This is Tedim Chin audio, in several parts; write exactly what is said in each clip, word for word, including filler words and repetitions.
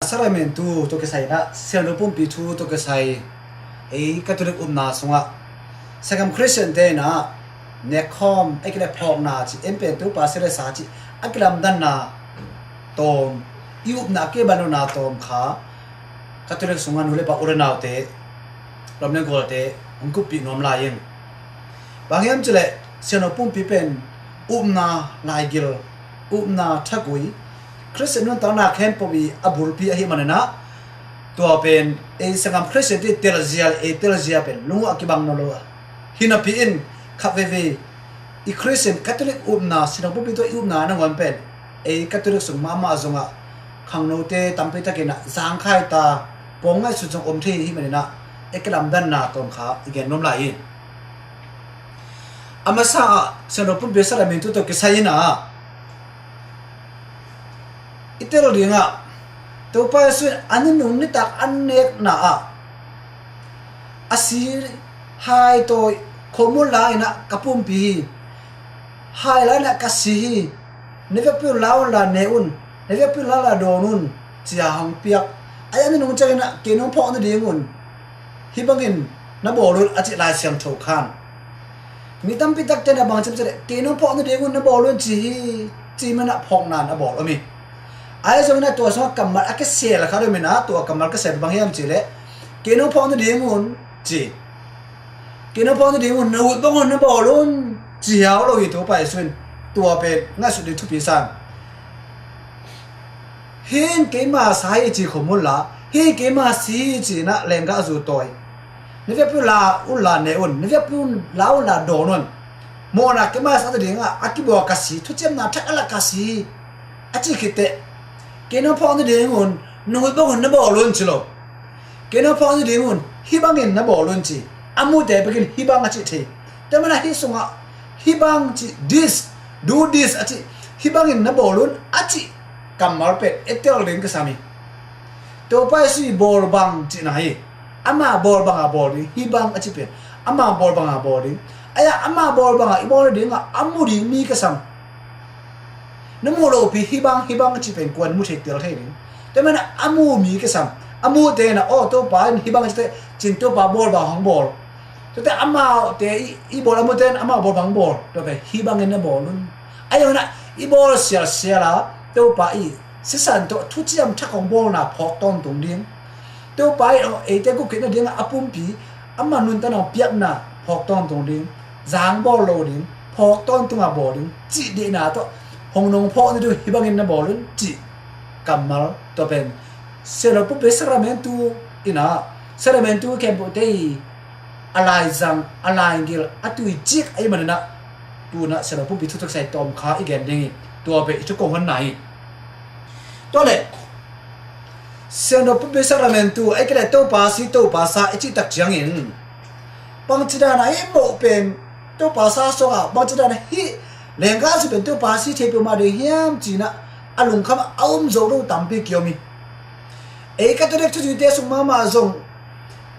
Sacramentu tawh kisai inah, siangtho pumpi thu tawh kisai, ei Catholic upna sungah sanggam Khristian te inah nekkhawm, ei kile phawkna ci, en pen Topa si le sa ci, a kilamdanna tawm, i upna a kibanlona tawm kha Catholic sungah nu le pa, u le naute, ram le gualte hong kuppih nuam lai in. Bang hiam cileh, siangtho pumpi pen upna laigil, upna thagui, Khristian nuntakna khempeuh i a bulpi ahih maninah, tua pen ei sanggam Khristian te telzia, ei telzia pen lungua a kibang nawn lo a, hi napi in khat veivei i Khristian Catholic upna, siangtho pumpi tawh i upna nangawn pen ei Catholic sung mahmah zongah khangnote tampi takinah zangkhai ta, pawng ngaihsut zong om thei hi maninah, ei kilamdanna tawm kha i gen nuam lai hi. A masa ah siangtho pumpi sacramentu tawh kisai inah, i tel dingah Topa Jesu in a nunung nitak an nekna ah a si hai tawi, khomun la inah ka pumpi hi, hai la inah ka si hi, na vekpi un la un la ne un, na vekpi un la un la dawn un, ci-a hong piak. Ai a nunung cianginah kei nong phawk nadingun hih bangin na bawl un, a cih Lai Siangtho khan. Mi tampi takte na bang cim cileh, kei nong phawk nadingun na bawl un ci hi, ci manah phawkna na bawl om hi. Ai zongin a tua sungah kammal a kisel kha dominah, tua kammal kisel bang hiam cileh, kei nong phawk nadingun ci, kei nong phawk nadingun na ut bangun na bawl un ci hiau lo hi. Topa Jesu in tua pen ngaihsut ding thupi sang. Hih in keima sa hi ci khomun la, hih in keima si hi cinah lenggah zu tawi, na vekpi un la un la ne un, na vekpi un la un la dawn un. Mawhna keima sa nadingah a kibawl ka si, thuciamna thak a lak ka si hi, a cih khit teh, kei nong phawk nadingun na ut bangun na bawl un ci lo. Kei nong phawk nadingun hih bangin na bawl un ci. A mute bekin hih bang a cih thei. Tua manah hih sungah hih bang ci, this, do this a cih, hih bangin na bawl un a cih kammal pen i tel ding kisam hi. Topa Jesu i bawl bang cihna hi. Ama bawl banga bawl ding, hih bang a cih pen ama bawl banga bawl ding. Ai-a ama bawl banga i bawl nadingah a mu ding mi kisam. Na muh lopi hih bang, hih bang a cih pen kuan mu thei, tel thei ding. Tua manah a mu mi kisam. A mute inah, aw, Topa in hih bang a cih teh, cin Topa bawl bang hong bawl. Tuate amaute i, i bawl, a mute in amau bawl bang bawl. Tua pen hih bangin na bawl un. Ai zongin ah i bawl sialsial a, Topa i sisan tawh thuciam thak hong bawlna phawk tawntung ding. Topa in eite gupkhiatna dingah a pumpi, ama nuntakna hong piakna phawk tawntung ding, zang bawl lo ding, phawk tawntunga bawl ding cih deihna tawh hong nong phawk nading hih bangin na bawl un cih kammal, tua pen siangtho pumpi sacramentu inah, sacramentu khempeuhte i a laizang, a laigil, a tuicik ahih maninah, tunah siangtho pumpi thu tawh kisai tawm kha i gen ding hi. Tua pen i thu kong honna hi. Tua leh siangtho pumpi sacramentu, ei kile Topa si, Topa sa i cih tak ciangin, bangci dana hih moh pen Topa sa sungah, bangci dana hih lenggah zu pen Topa si thei peuhmah ding hiam cinah a lungkham a um zo lo tampi kiom hi. Ei Catholic thuzuite sung mahmah zong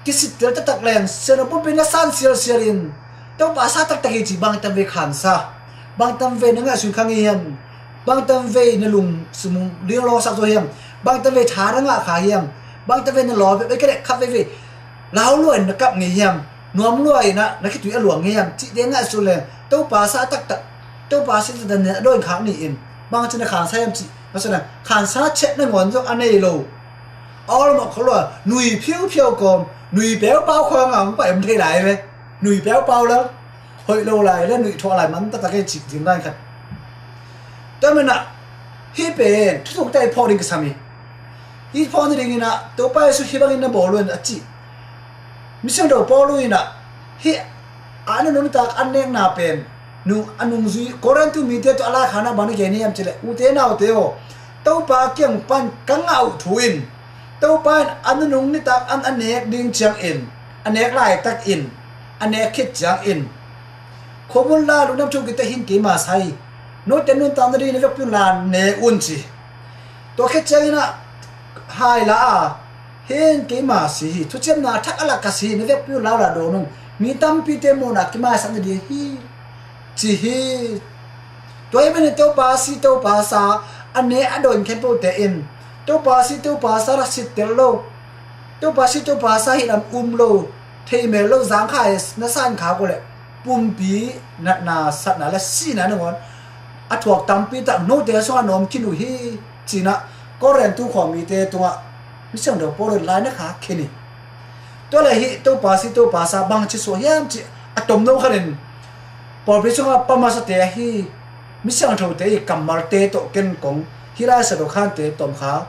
kisittel taktak leng, siangtho pumpi na san sialsial in, Topa sa taktak hi ci, bangtan vei khansa, bangtan vei na ngaihsun kha ngei hiam, bangtan vei na lung sumung linglawsak zo hiam, bangtan vei tha na ngah kha hiam, bangtan vei na lawp hiam, ei kile khat veivei lau lua in na kap ngei hiam, nuam lua inah na khitui a luang ngei hiam cihte ngaihsun leng, Topa sa taktak, Topa si taktak na dawn khak ni in, bangci na khansa hiam cih ngaihsun leng, khansa chet nangawn zong a nei lo. A awlmawh khol lua, nui phiuphiau kawm, nui peupau khawng a hong pai om thei lai ve. Nui peupau lel, hoih lo lai le nui thuah lai man taktak e cih ding lai khat. Tua manah hih pen thuthuk teh i phawk ding kisam hi. Hih phawk nadinginah Topa Jesu hih bangin na bawl un a cih. Misiangtho Paul inah hih a nunung nitak an nekna pen, nung, a nungzui Korintu mite tawh a laikhakna bang na gen hiam cileh, ute naute aw, Topa kiang pan ka ngah uh thu in, Topa in a nunung nitak an a nek ding ciangin, a nek laitakin, a nek khit ciangin, khomun la lungdam thu kite hin keima sa hi. Note nuntak nading na vekpi un la ne un ci. Tua khit cianginah hai la a, hih in keima si hi, thuciamna thak a lak ka si hi, na vekpi un la un la dawn un, mi tampite muhna kimaisak nading hi, ci hi. Tua ahih manin Topa si, Topa sa, a ne a dawn khempeuhte in Topa si Topa sa la sittel lo, Topa si Topa sa hih lam um lo, thei mel lo, zangkhai na san kha ko le pumpi natna satna le sihna nangawn a thuak tampi tak note sungah na om khin uh hi, cinah Korin tu khuamite tungah misiangtho Paul in lai na kha khin hi. Tua le hih Topa si Topa sa bangci suah hiam cih a tomno khanin pawlpi sungah pamasate ahi misiangthote i kammalte tawh ken kong hih lai sa do khante tom kha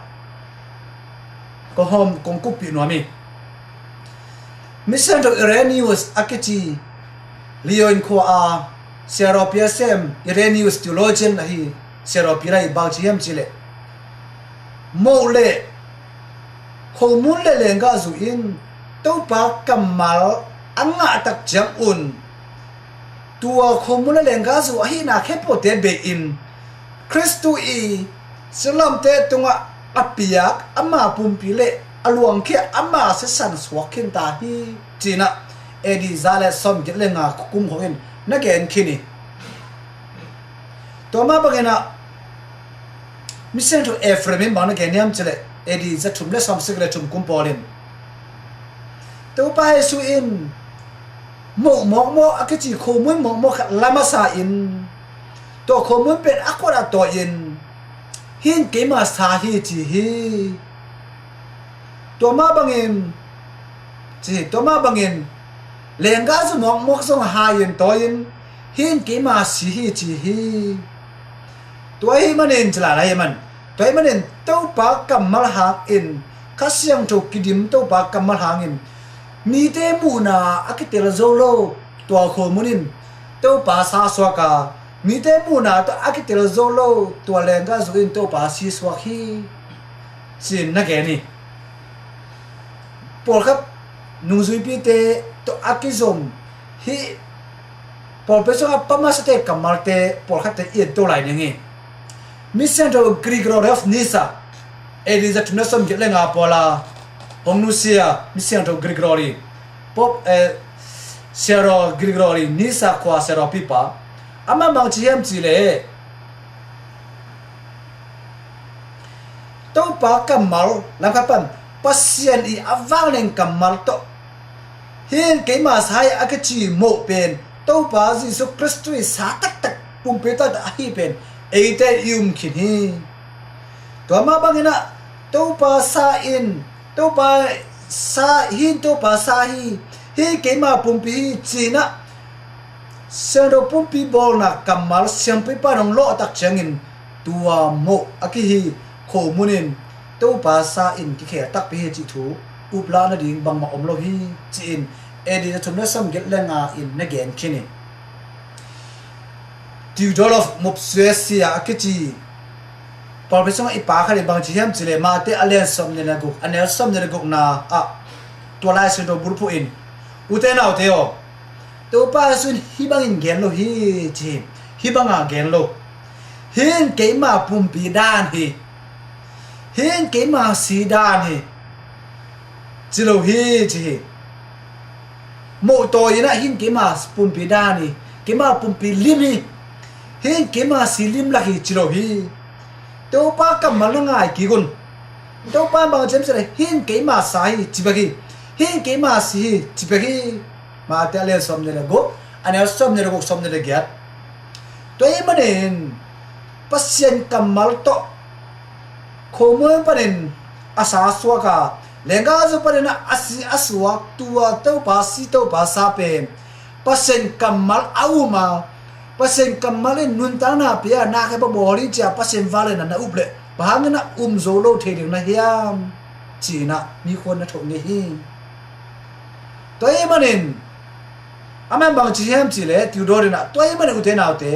kong hawm kong kuppih nuam hi. Misiangtho Irenaeus a kici Lyon khua a siarawpi a sem Irenaeus theologian ahi siarawpi lai bangci hiam cileh, moh le khomun le lenggahzu in Topa kammal a ngahtak ciangun tua khomun le lenggahzu ahihna khepote bei in Khristu i silamte tungah a piak ama pumpi le a luangkhia ama sisan suak khin ta hi, cinah A D za le sawmgiat le nga kum khawng in na gen khin hi. Tua mah banginah misiangtho Ephraim in bang na gen hiam cileh A D za thum le sawmsagih le thum kum pawl in Topa Jesu in moh mawkmawk a kici khomun mawkmawk khat la masa in tua khomun pen a khuat a tawi in hih in keima sa hi ci hi. Tua mah bangin ci hi, tua mah bangin lenggahzu mawkmawk zong hai in tawi in hih in keima si hi ci hi. Tua ahih manin ci lai lai hi man. Tua ahih manin Topa kammal hangin Kha Siangtho kidim Topa kammal hangin mite muhna a kitel zo lo tua khomun in Topa sa suak a, mite muhna tawh a kitel zo lo tua lenggahzu in Topa si suak hi, ci-in na gen hi. Pawlkhat nungzuipite tawh a kizom hih pawlpi sungah pamasate kammalte pawlkhatte i et to lai ning hi. Misiangtho Gregory of Nyssa, A D za thum le sawmgiat le nga pawl a hong nusia misiangtho Gregory, Pope, eh, siaraw Gregory, Nyssa khua siarawpipa, amah bang ci hiam cileh Topa kammal lamkhat pan Pasian i a vanglian kammal tawh hih in keima sa hi a kici moh pen Topa Jesu Khristu i sa taktak pumpi taktak ahi pen eite i um khin hi. Tua mah banginah Topa sa in Topa sa hi, Topa sa hi, hih keima pumpi hi cinah Siangtho pumpi bawlna kammal siampipa in hong lawhtak ciangin tua moh a kihi khomun in Topa sa in kikhel takpi hi cih thu uplahna ding bangmah om lo hi, ci-in A D za thum le sawmgiat le nga in na gen khin hi. Theodore of Mopsuestia a kici pawlpi sungah i pa khat in bang ci hiam cileh Mate a lian sawmnih le guk a neu sawmnih le gukna ah tua Lai Siangtho bulphuh in, ute naute aw, Topa Jesu in hih bangin gen lo hi ci hi. Hih banga gen lo. Hih in keima pumpi dan hi. Hih in keima si dan hi, ci lo hi ci hi. Moh tawi inah hih in keima pumpi dan hi, keima pumpi lim hi. Hih in keima si lim lak hi ci lo hi. Topa kammal na ngai kik un. Topa bang ci hiam cileh hih in keima sa hi ci bek hi. Hih in keima si hi ci bek hi. Mate a lian sawmnih le guk a neu sawmnih le guk, sawmnih le giat. Tua ahih manin Pasian kammal tawh khomun panin a sa suak a, lenggahzu panin a si a suak tua Topa si Topa sa pen Pasian kammal a um a, Pasian kammal in nuntakna pia, na khe babawl in cia Pasian vanglian na up leh bang hangin a um zo lo thei ding na hiam? Cinah mi khuan na thoh ngei hi. Tua ahih manin amah in bang ci hiam cileh Theodore inah, tua ahih manin ute naute,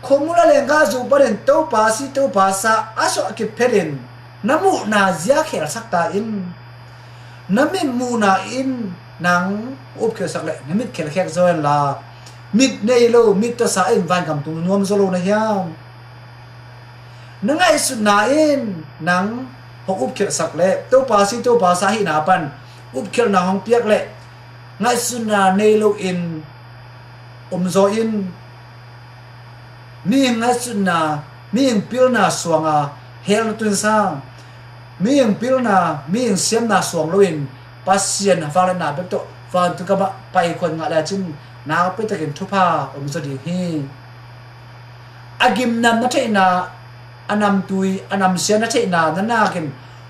khomun le lenggahzu panin Topa si Topa sa a suah a kiphet in na muhna zia khelsak ta in. Na mit muhna in nang upkhelsak leh na mit khelkhek zaw inla, mit nei lo, mit tawh sa in vangam tung nuam zaw lo na hiam? Na ngaihsutna in nang hong upkhelhsak leh Topa si Topa sa ahihna pan upkhelhna hong piak leh ngaihsutna nei loin om zaw in, mihing ngaihsutna, mihing pilna suanga hell na tun sang, mihing pilna, mihing siamna suang loin Pasian vangliatna bek tawh vantung gamah pai khuan ngah lecin nakpi takin thupha om zaw ding hi. A gimnam na theihna, a namtui a namsia na theihna na nakin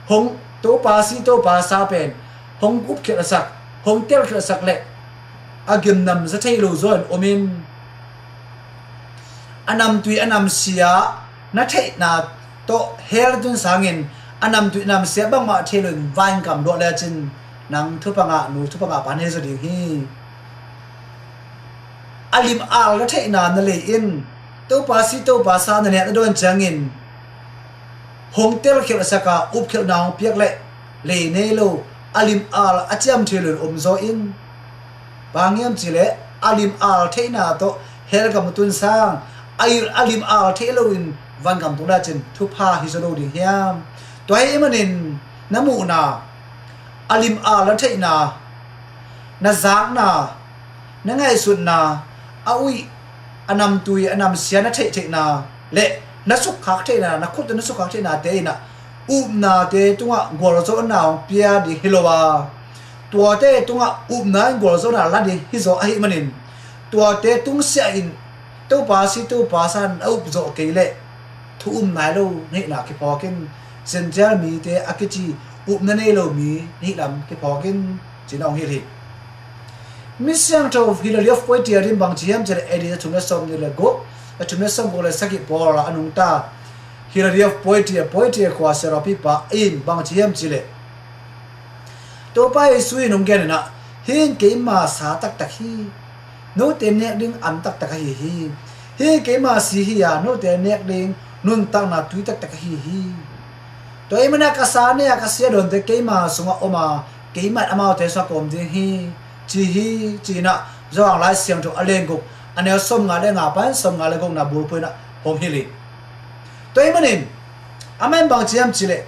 hong Topa si Topa sa pen hong upkhialhsak, hong telkhialhsak le a gimnam za thei lo zaw in om in, a namtui a namsia na theihna tawh hell tun sangin a namtui a namsia bangmah thei loin vangam luah lecin nang thupha ngah nu, thupha ngah pa na hi zaw ding hi. A lim al na theihna na lei in Topa si Topa sa na nek na dawn ciangin hong telkhialhsak a, upkhialhna hong piak le lei nei lo, a lim al a ciam thei loin om zaw in. Bang hiam cih leh a lim al theihna tawh hell gam tun sang, a lim al theih loin vangam tung lecin thupha hi zaw lo ding hiam? Tua ahih manin na muhna, a lim al na theihna, na zakna, na ngaihsutna, a uih, a namtui a namsia na theihtheihna le na sukkhak theihna, na khut na sukkhak theihnate in ah upnate tungah gualzawhna hong pia ding hi lo a, tuate tungah upna in gualzawhna la ding hi zaw ahih manin tuate tungsiah in Topa si Topa sa na up zawh kei leh thu um nai lo na hihna kiphawk in, Gentile mite a kici upna nei lo mi na hih lam kiphawk in, ci-in a hong hilh hi. Mi siangtho Hilary of Poitiers in bang ci hiam cih leh A D za thum le sawmnih le guk, za thum le sawmguk le sagih pawl a nungta Hilary of Poitiers, Poitiers khua siarawpipa in bang ci hiam cih leh Topa Jesu in hong gen in ah, hih in keima sa taktak hi. Note nek ding an taktak ahi hi. Hih keima si hi a, note nek ding nuntakna tui taktak ahi hi. Tua ahih manin ka sa nei a, ka si a dawnte keima sungah om a, keimah in amaute sungah ka om ding hi, ci hi, ci-in ah Johan Lai Siangtho a lian guk, a neu sawmnga le nga pan sawmnga le gukna bulphuh in ah hong hilh hi. Tua ahih manin amah in bang ci hiam cih leh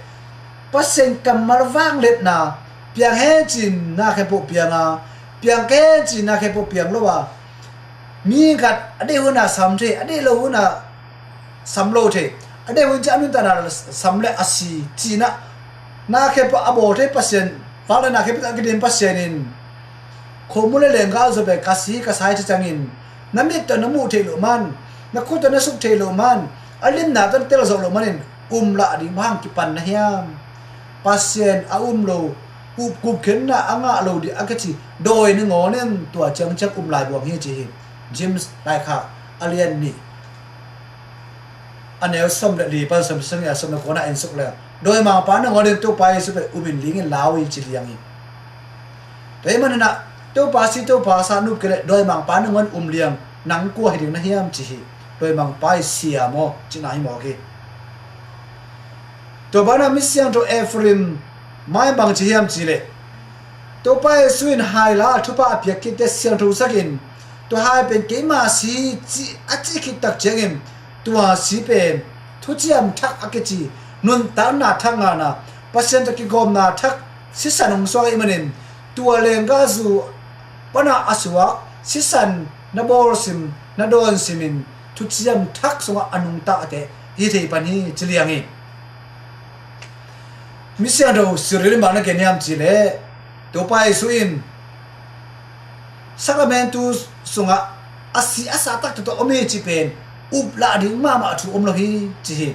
Pasian kammal vangliatna, piang hen ci-in na khempeuh piang a, piang kei hen ci-in na khempeuh piang lo a, mi khat a deih hun a sam thei, a deih lo hun a sam lo thei, a deih hun ciang a nuntakna sam le a si, ci-in ah na khempeuh a bawl thei Pasian, vangliatna khempeuh a kidin Pasian in, khomun le lenggah zaw pen ka si ka sa hi ci ciangin na mit tawh na muh theih loh man, na khut tawh na suk theih loh man, a limna tawh na tel zawh loh manin um lah ding bang hang kipan na hiam? Pasian a um lo, up gupkhiatna a ngah lo ding a kici dawi nangawn in tua ciangciang um lai buang hi, ci hi. James laikhak a lian nih, a neu sawm le li pan sawm, sawm le, sawm le kuana en suk le, dawimangpa nangawn in Topa Jesu pen um in ling in lau hi, ci liang hi. Tua ahih manin ah Topa si Topa sa na up kei leh dawimangpa nangawn um liang nang kua hi ding na hiam, ci hi. Dawimangpa i sia maw, cihna hi mawk hi. Tua banah mi siangtho Ephraim mah in bang ci hiam cih leh Topa Jesu in hai la a thupha a piak khitte siangtho sak in, tua hai pen keima si hi, ci a cih khit tak ciangin tua si pen thuciam thak a kici, nuntakna thak ngahna, Pasian tawh kigawmna thak sisan hong suak ahih manin tua lenggahzu pan a suak sisan na bawlsim, na dawnsim in thuciam thak sungah a nungtate hi thei pan hi, ci liang hi. Mi siangtho Cyril in bang na gen hiam cih leh Topa Jesu in Sacramentu sungah a si a sa taktak tawh om hi cih pen up lah ding mahmah thu om lo hi, ci hi.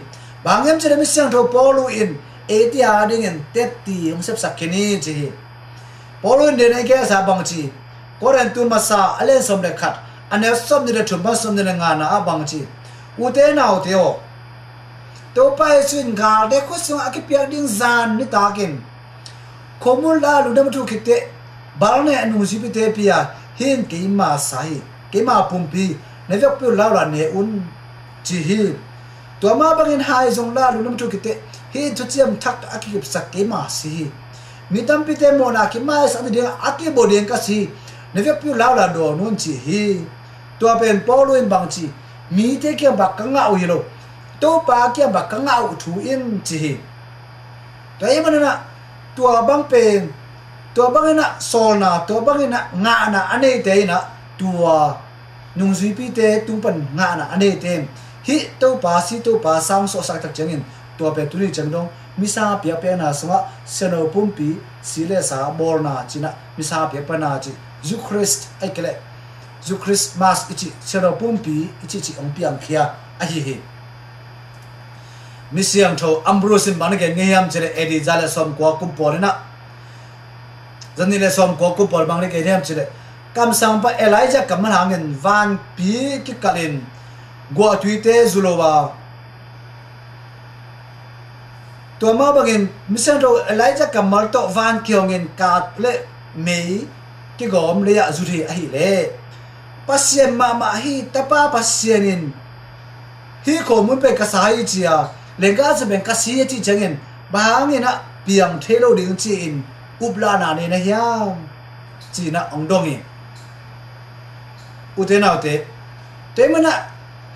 Bang hiam cih leh mi siangtho Paulu in eite a dingin tepti hong sepsak khin hi, ci hi. Paulu in den ei kesa bang ci, Korintu masa a lian sawm le khat, a neu sawmnih le thum pan sawmnih le ngana ah bang ci, ute naute aw, Topa Jesu in galte khut sungah a kipiak ding zan nitakin khomun lalu na muthuk khit teh bal ne a nungzuipite pia, hih in keima sa hi, keima pumpi, na vekpi uh lau la ne un, ci hi. Tua mah bangin hai zong lalu na muthuk khit teh hih in thuciam thak a kikipsak keima si hi. Mi tampite mawhna kimaisak ding a kibawl ding ka si hi, na vekpi uh lau la dawn un, ci hi. Tua pen Paulu in bang ci, mite kiang bang ka ngah uh hi lo, Topa kiang bang ka ngah uh thu in, ci hi. Tua ahih manin ah tua bang pen, tua bangin ah sawlna, tua bangin ah ngahna a neite in ah tua nungzuipite tung pan ngahna a neite in hih Topa si Topa sa hong suahsak tak ciangin Tua pen tuni ciang dong misa piakpiakna sungah siangtho pumpi si le sa bawlna cinah misa piakpiakna ci, Eucharist ai kei leh Eucharist Mass i cih siangtho pumpi i cih cih hong piangkhia ahi hi. Misiangtho Ambrose in bang na gen ngei hiam cileh A D za le sawmkua kum pawl inah, zani le sawmkua kum pawl bang na gen hiam cileh kamsangpa Elijah kammal hangin vanpi kikalin guahtuite zu lo a, tua mah bangin misiangtho Elijah kammal tawh van kihongin kat le mei kigawm lei-ah zu thei ahileh Pasian mahmah hi, Tapa Pasian in hih khomun pen ka sa hi ci-a, lenggahzu pen ka si hi a cih ciangin bang hangin ah piang thei lo ding ci-in uplahna nei na hiam? Cinah hong dong hi. Ute naute, tua manah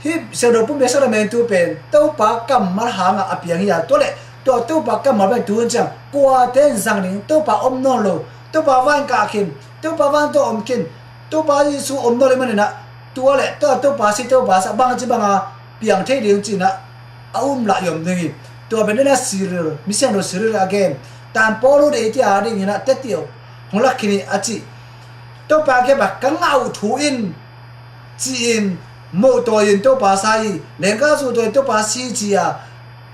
hih siangtho pumpi sakramentu pen Topa kammal hangah a piang hi a, tua le tua Topa kammal pen tuhun ciang kuate in zang ding, Topa om nawn lo, Topa van kah khin, Topa van tawh om khin, Topa Jesu om nawn lo maninah tua le tua Topa si Topa sa bang ci banga piang thei ding cinah a um lah i om ding hi. Tua pen dena siril, misiangtho siril a gen, tan Paul uh deih tia dinginah tetiau hong lak khin hi a cih. Topa kiangah ka ngah uh thu in ci-in mohtawi in Topa sa hi, lenggahzu tawi in Topa si ci-a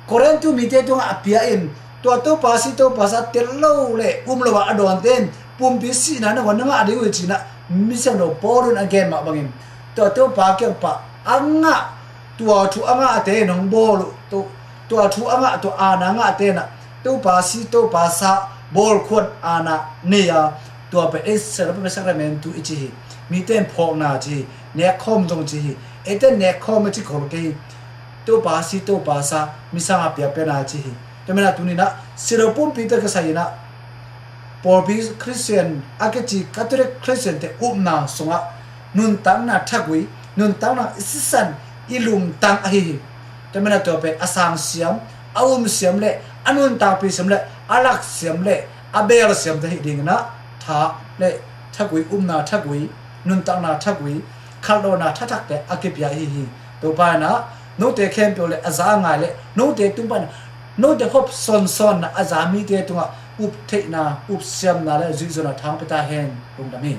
Korintu mite tungah a pia in, tua Topa si Topa sa tel lo le um lo ah a dawnte in pumpi sihna nangawn na ngah ding uh hi cinah misiangtho Paul in a gen mah bangin tua Topa kiangpah a ngah, tua thu a ngahte in hong bawl uh, tua thu a ngah, tua aana a ngahte inah Topa si Topa sa bawlkhuan aana nei a, tua pen ei siangtho pumpi sakramentu i ci hi. Mite in phawkna ci hi, nekkhawm zong ci hi. Eite in nekkhawm a ci khol kei hi. Topa si Topa sa misa piakpiakna ci hi. Tua manah tuninah siangtho pumpite ka sa inah pawlpi Khristian a kici Catholic Khristiante upna sungah nuntakna thagui, nuntakna i sisan i lungtang ahi hi. Tua manah tua pen a sang siam, a um siam le a nuntakpi siam le a lak siam le a beel siam te hi dinginah tha le thagui, upna thagui, nuntakna thagui, khalhdawhna thathakte a kipia ahi hi. Topa inah note khempeuh le a za a ngai le note tung pan note hop sawnsawnna a za mite tungah up theihna, up siamna le zuihzawhna thang pia ta hen. Lungdam hi.